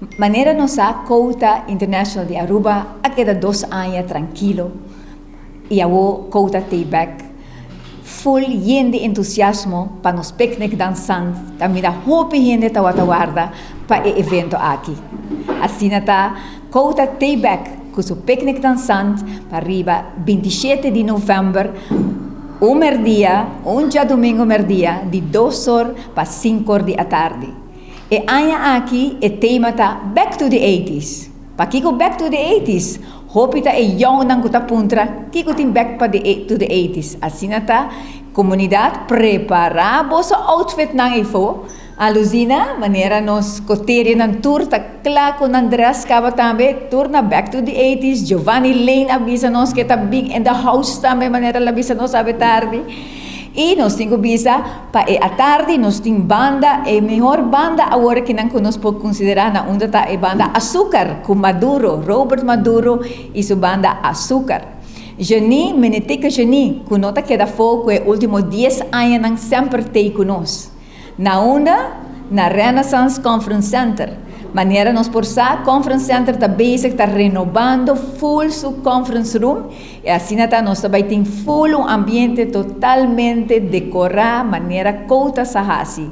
Manera nos sa, Quota International di Aruba a keda 2 aña trankil y awo Quota t'ey back full yen di entusiasmo pa nos picnic dansante. Caminda hopi hende tawata warda pa e evento aki. Asina ta, Quota t'ey back cu su picnic dansante pa riba 27 di november, un merdia, un diadomingo merdia, di 2 or pa 5 or di atardi. E aña aki, e tema ta Back to the 80s. Pakico Back to the 80s? Hopi ta e young nan cu ta puntra, kico tin back pa the, to the 80s? Asina ta, comunidad, prepara boso outfit nan ifo. Alusina, manera nos coteria nan tur ta cla cu nan dress caba tambe, tur na Back to the 80s. Giovanni Lane a bisa nos cu ta big in the house tambe, manera el a bisa nos atardi. Y nos tin cu bisa pa e atardi nos tin banda, e mihor banda awor cu nan nos por considera na unda ta e banda Azúcar cu Maduro, Robert Maduro y su banda Azúcar. Jani, Menetica Jani, cu no ta keda afo, e ultimo 10 aña nan semper t'ey cu nos. Na unda? Na Renaissance Conference Center. Manera nos por sa, Conference Center ta bezig ta renobando full su conference room. Y asina ta nos tambe tin full un ambiente totalmente decora, manera Quota sa haci.